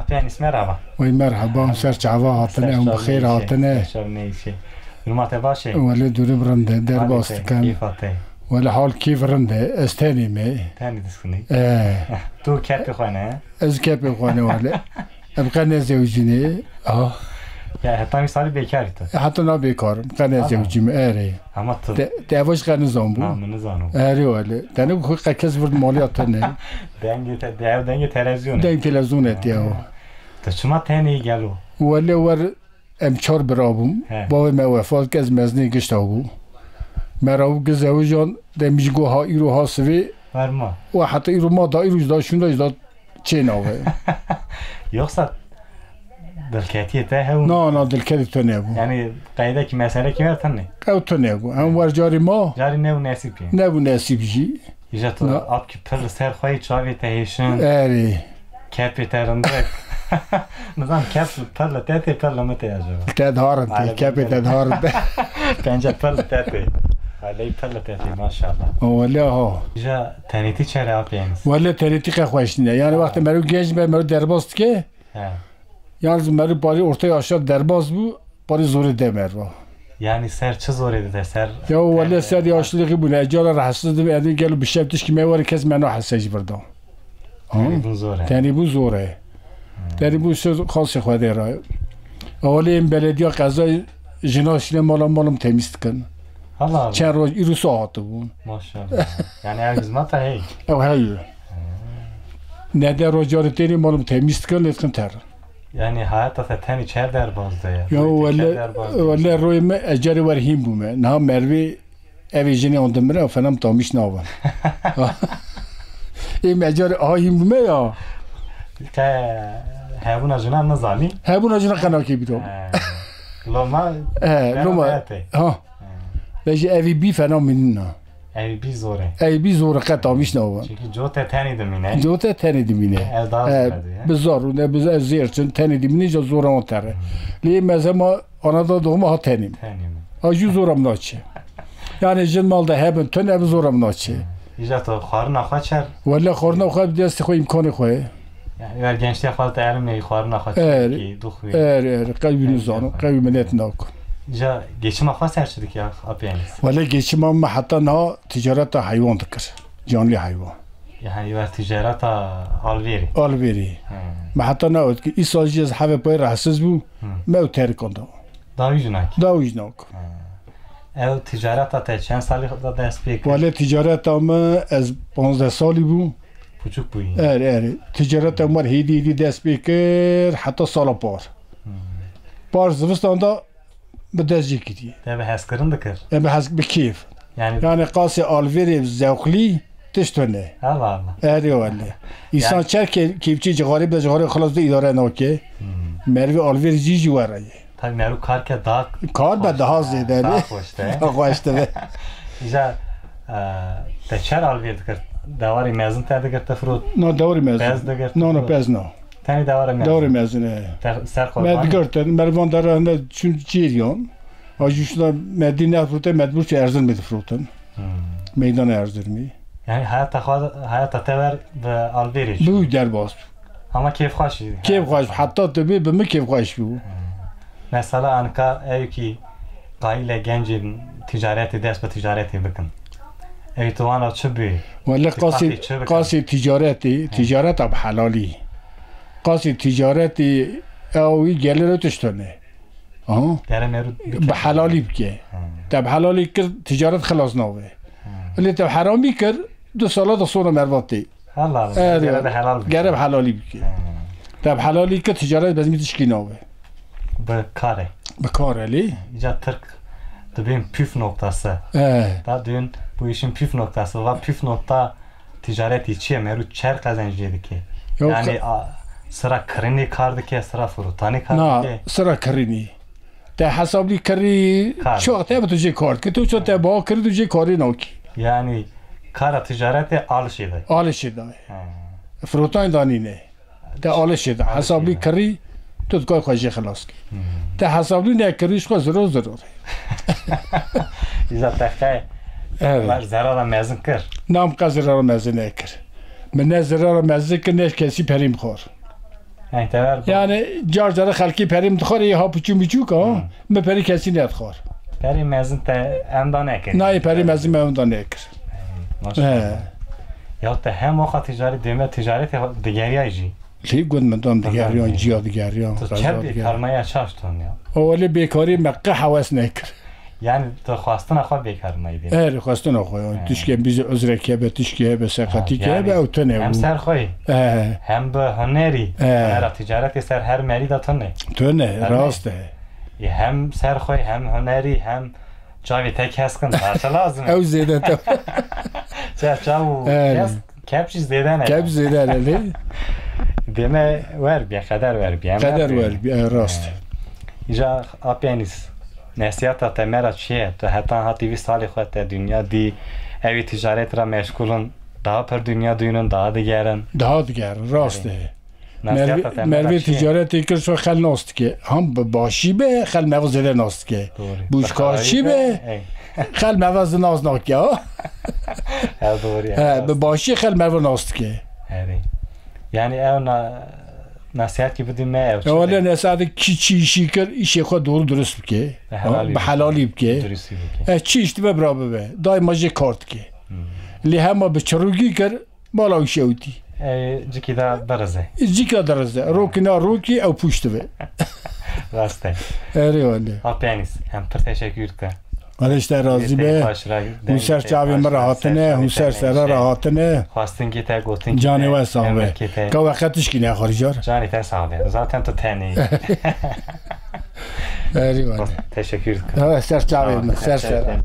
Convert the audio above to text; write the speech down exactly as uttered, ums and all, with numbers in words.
Penis merhaba. Wey merhaba, ser çava hatine, em bi xêr hatine. Ser çav neyşe. Duruma te baş e? Wele durum rind e, derbas dikin. Keyfa te? Wele hal keyf rind e, ez tenê me. Tenê diskinî. Eh. Tu kepê xwe ne? Ez kepê xwe ne wele. Em qe nezewicîne. Ah. Ya heta wî salî bêkar î tu? E, heta na bêkar im, qe nezewicîme, erê. Ama tu... Te, te ev jî qe nizan bû? Na, min nizano. Erê wele. Tenê ku qe kes vir maliya te ne. Dengê te, de, ev dengê televîzyonê. Deng televîzyonê te ya. Tu çima tenê gelo? Wele wer em çar bira bûm. He. Bavê me wefat kir, ez mezinê gişta bû. Me rabû gizewijan, demî jî got ha îro ha sivê. Ferma. Û heta îro ma da îro jî da şûnda jî da çê nabe. Yoksa dilketiyê te hew? Na, na, dilketî te nebû. Yani qeydekî meselekî ver tenê? Ew te nebû. Em wer carî ma. Carî nebû nesîb pê. Nebû nesîb jî. Îja tu apkî pir li ser xwe yî çavê te hêşin. Erê. Kepê te rindik. Nizam kep pir li te tê, pir li min tê acaba? Te daha rind tê, kepê te daha rind tê. Pence pir li te tê. Aley pir li te tê, maşallah. O wele ha. Îja tenêtî çere apê Enis? Wele tenêtî qe xweş nîne. Yani wextê meriv genc be, meriv derbas dike. He. Yalnız meriv parî ortaya aşağı derbas bû, parî zorê de merva. Yani ser çi zorê dide, ser... Ya wele ser yaşlılığı bûne, cara rahatsız dibe, edin gelo bi şev tişkî me were kes me nahese ji vir da. Tenê bûn zor e. Tenê bûn zor e. Hmm. Tenê bûn söz xasê Xwedê ra. Awalê em belediya qeza jina şine mala malım temiz dikin. Allah Allah. Çend roj îro sa hatibûn. Maşallah. Yani ev hizmeta hey. Ew hey. Hmm. Ne de roj carê têrê malım temiz dikin, lê dikin ter. Yani hayata te tenê çer derbaz de ya. Ya wele, wele royê me, ez carê wer hîn bûme. Niha mervê evê jinê an dimire, fenem tamîş nabin. Ê me carê aha hîn bûme ya. Te hebûna jinan nizanî? Hebûna jinan qenakê bîro. He. Loma. He, loma. Ha. He. Vejî evî bî fena minîna. Evî bî zor e. Evî bî zor e, qet amîş nava. Çünkü cote tenê dimîne. Cote tenê dimîne. Ez daha zor e. Bi zor û ne bi zêr çin tenê dimîne, ca zor an tere. Lê mezema ana da doğma ha tenê. Tenê mi? Ha jû zor am naçe. Yani jin mal da hebin tun ev zor am naçe. Îja to xwarina xwe çer? Wele xwarina xwe bi destê xwe, îmkanê xwe. Yani wer gençliğe xwe te elimê xwarina xwe çer ki duxwî. Er, er, qewî nizano, qewî minet nako. Îja geçima xwe ser çi dikî, apê Enis? Wele geçima me heta niha ticareta heywan dikir, canlî heywan. Yani wer ticareta alvêrê? Alvêrê. He. Me heta niha dikir. Îsal jî ez heve payê rahatsiz bû, me ew terikanda. Dawî jî nakî? Dawî jî nako. He. Ew ticareta te çend salî de dest pê kir? Wele ticareta me ez panzdeh salî bû. Puçuk bûyî. Er, er. Ticareta me hêdî hêdî dest pê kir heta sala par. Hmm. Par zivistan da bi dest jê kiriye. Te bi hezkirin dikir? Em bi hez, bi kêf. Yani, yani qasê alvêrê zewqlî tişt tune. Allah Allah. Erê wele. Însan çer kê-, kêfçî cixarê be, cixarê xilas de îdare nake. Hmm. Mervê alvêrê jî jî were ye. Tabii merû kar ke daha... Kar be daha zêde. Daha xweş de. Daha xweş de be. Îja, e, te çer alvêr dikir? Dewarê mezin te digirte firot? No, dewarê mezin. Pez digirte? No, no, pez no. Tenê dewarê mezin. Dewarê mezin, e. Te ser qurbanî? Me digirtin, me van dara hende çûn çêriyan. A jû şuna me dî ne firote, mecbûr çû Erzirmê difirotin. Hmm. Meydana Erzirmê. Yani hayata xwe, hayata te wer bi alvêrê çû. Bû derbas. Ama kêfxweş bû. Kêfxweş, heta tu bê bi min kêfxweş bû. Hmm. Mesela anka ew kî qayîl e gencên ticaretê dest bi ticaretê bikin. Ew tu wana çi bû? Wele qasê, qasê ticaretê, ticareta bi helalî. Qasê ticaretê ew wî gelir ew tişt hene. Aha. Dere merû bike. Bi helalî bike. Ha. Te bi helalî kir, ticaret xilas nabe. Ha. Lê te bi heramî kir, du sala da sonra merva tê. Allah Allah. Erê, gere bi helal bike. Gere bi helalî bike. Ha. Te bi helalî kir, ticaret bezmî tişkî nabe. Bi kar e. Bi kar e lê. Îca Tirk dibên püf noktası. E. Da dün bu işin püf noktası. Va püf nokta ticaretî çi ye? Merû çer qezenc jê dike? Yok. Yani, a, sira kirinê kar dike, sira firotanê kar dike? Na, sira kirinî. Te hesablî kirî, çok te bi tu jê kar dike. Tu çok te baha kirî, tu jê karî nakî. Yani, kara ticaretê alişê de. Alişê de. He. Firotan danîne. Te alişê de. Alişê de. Hesablî kirî, tu dikar xwe jê xilas kî. Hmm. Te hesablî nekirî, ji xwe ziro ziro. Îza te qe, evet, zerara mezin kir? Nam qe zerara mezin nekir. Min ne zerara mezin kir, ne kesî perî min xwar. Hey, te ver. Yani car cara xelkî perî min dixwar, ê ha piçû miçûk ha. Hmm. Min perî kesî nedixwar. Perî mezin te ewenda nekir. Nayê perî mezin me ewenda nekir. Maşallah. He. Ya te hem waxa ticaret deme, ticaretê digeriyay jî. Lê got min dam digeriyan, ciya digeriyan, tu qeza çep digeriyan. Karmaya çaş ton ya. O wele bêkarî me qe hewes nekir. Yani tu xwestina xwe bêkar mayî dê. Erê, xwestina xwe ya. He. Tişkê bizî uzrek hebe, tişkê hebe, seqetî hebe, yani ew tune hem bû. Ser xwe, he, hem bi hunerî, he, hunera ticaretê ser her merî de tune. Tune, rast e. E, hem ser xwe, hem hunerî, hem çavê te keskin, parça lazim e. Ew zêde te. Çav, çav û, he, kesk. Kep jî zêde ne. Kep zêde ne lê. Deme wer biye, qeder wer biye. Qeder wer biye, rast. Îja Apênîs, nesîheta te me ra çi ye? Tu heta hatî vîst salê xwe te dinya dî, evî ticaret ra meşgûl in, daha pir dinya dûnin, daha digerin. Daha digerin, rast e. Mervê ticaretê kir, so xel nas dike. Ham bi başî be, xel meva zêde nas dike. Doğru. Bûşkarşî be, ey, xel meva zî nas nake, ha? He, doğru ya. He, bi başî xel meva nas dike. Erê. Yani ew na-, nasihat ki bidî me ew. Ya wele nesihat ki çi işî kir, işê xwe doğru dürüst bike. Bi helalî bike. Dürüstî bike. E, çi iş dibe bira bibe. Daima jê kar dike. Hmm. Lê hema bi çirûgî kir, mala wî şewitî. E, cikî da birize. Cika dirize. Rokî na rokî ew pûç dibe. Rast e. Erê wele. Apênîs, em pir teşekkür dikin. Wele ji te razî be. Hûn ser çavê min re hatine, hûn ser sera re hatine. Xwestin ki te gotin ki te. Canê we sax be. Ka we qet tişkî nexwar car. Canê te sax be. Zaten tu tenê. Erê wele. Teşekkür dikin. Ha, ser çavê min, ser sera.